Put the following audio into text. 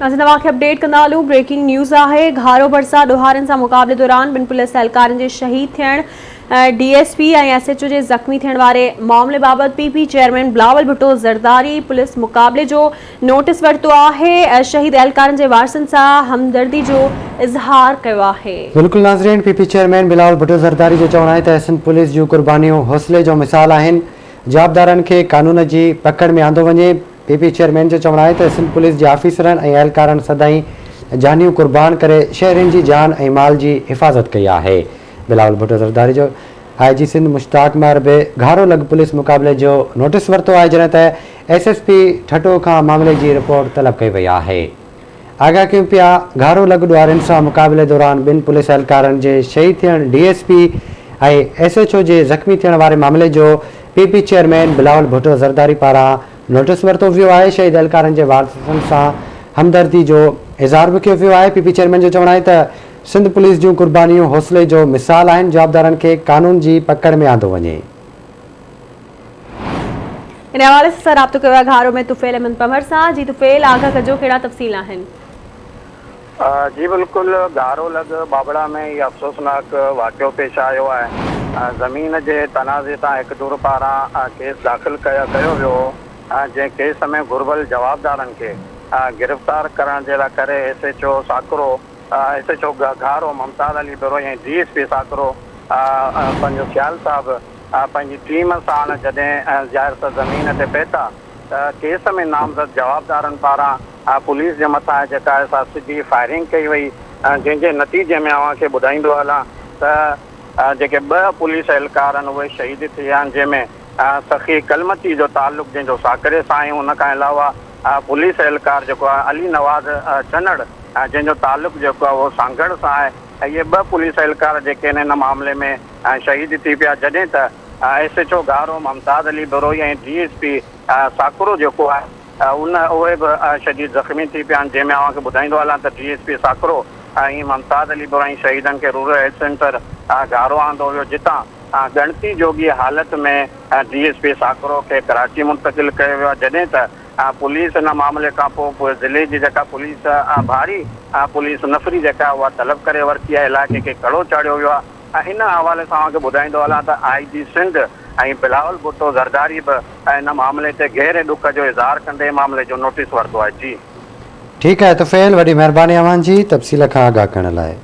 ناظرين اوهان کي اپڊيٽ ڪندا هلون بريڪنگ نيوز آهي گهارو ڀرسان ڏوهارين سان مقابلي دوران ٻن پوليس اهلڪارن جي شهيد ٿيڻ D S P ۽ S H O جي زخمي ٿيڻ واري معاملي بابت P P chairman Bilawal Bhutto Zardari police مقابلي جو نوٽيس ورتو آهي شهيد اهلڪارن جي وارثن سان همدردي جو اظهار ڪيو آهي. بلڪل ناظرين P P chairman Bilawal Bhutto Zardari جو چوڻ آهي ته سنڌ پوليس جون قربانيون حوصلي جو مثال آهن جوابدارن کي قانون جي پڪڙ ۾ آندو وڃي. پي پي چيئرمين جو چوڻ آهي ته سنڌ پوليس جي آفيسرن ۽ اهلڪارن سدائين جانيون قربان ڪري شهرين جي جان ۽ مال جي حفاظت ڪئي آهي. بلاول ڀٽو زرداري جو آء جي سنڌ مشتاق مهر به گهارو لڳ پوليس مقابلي جو نوٽيس ورتو آهي جڏهن ته ايس ايس پي ٺٽو کان معاملي جي رپورٽ طلب ڪئي وئي آهي. آگاهه ڪيون پيا، گهارو لڳ ڏوهارين سان مقابلي دوران ٻن پوليس اهلڪارن جي شهيد ٿيڻ D S P ۽ S H O جي زخمي ٿيڻ واري معاملي جو P P chairman Bilawal Bhutto Zardari پاران نوٽيس ورتو ويو آهي، شهيد اهلڪارن جي وارثن سان همدردي جو اظهار به ڪيو ويو آهي، پي پي چيئرمين جو چوڻ آهي ته سنڌ پوليس جون قربانيون حوصلي جو مثال آهن، جوابدارن کي قانون جي پڪڙ ۾ آندو وڃي. ان حوالي سان رابطو ڪيو آهي گهارو ۾ طفيل احمد پنهور سان جي طفيل آگاهه ڪجو ڪهڙا تفصيل آهن. جي بلڪل گهارو لڳ ٻاٻڙا ۾ هي افسوسناڪ واقعو پيش آيو آهي زمين جي تنازعي تان هڪ ڌر پاران ڪيس داخل ڪيو ويو هو جنهن ڪيس ۾ گهربل جوابدارن کي گرفتار ڪرڻ جي لاء ڪري S H O Sakro S H O Gharo Mumtaz Ali Brohi ۽ D S P Sakro پنهنجو سيال صاحب پنهنجي ٽيم ساڻ جڏهن ظاهر سر زمين تي پهتا ته ڪيس ۾ نامزد جوابدارن پاران پوليس جي مٿان جيڪا آهي سا سڌي فائرنگ ڪئي وئي جنهن جي نتيجي ۾ اوهان کي ٻڌائيندو هلان ته جيڪي ٻه پوليس اهلڪار آهن اهي شهيد ٿي ويا آهن جنهن ۾ سخي ڪلمتي جو تعلق جنهن جو ساڪري سان آهي ان کان علاوه پوليس اهلڪار جيڪو آهي علي نواز چنڙ جنهن جو تعلق جيڪو آهي اهو سانگهڙ سان آهي اهي ٻه پوليس اهلڪار جيڪي آهن ان معاملي ۾ شهيد ٿي پيا جڏهن ته S H O Gharo Mumtaz Ali Brohi ۽ D S P Sakro جيڪو آهي ان اهي به شديد زخمي ٿي پيا آهن جنهن ۾ اوهان کي ٻڌائيندو هلان ته D S P Sakro ۽ Mumtaz Ali Brohi شهيدن کي رورل هيلٿ سينٽر گهارو آندو ويو جتان ڳڻتي جوڳي حالت ۾ ڊي ايس پي ساڪرو کي ڪراچي منتقل ڪيو ويو آهي جڏهن ته پوليس ان معاملي کان پوء ضلعي جي جيڪا پوليس ڀاري پوليس نفري جيڪا اها طلب ڪري ورتي آهي علائقي کي ڪڙو چاڙهيو ويو آهي ۽ ان حوالي سان اوهان کي ٻڌائيندو هلان ته آء جي سنڌ ۽ بلاول ڀٽو زرداري به ان معاملي تي گهري ڏک جو اظهار ڪندي معاملي جو نوٽيس ورتو آهي جي. ٺيڪ آهي طفيل وڏي مهرباني اوهان جي تفصيل کان آگاهه ڪرڻ لاء.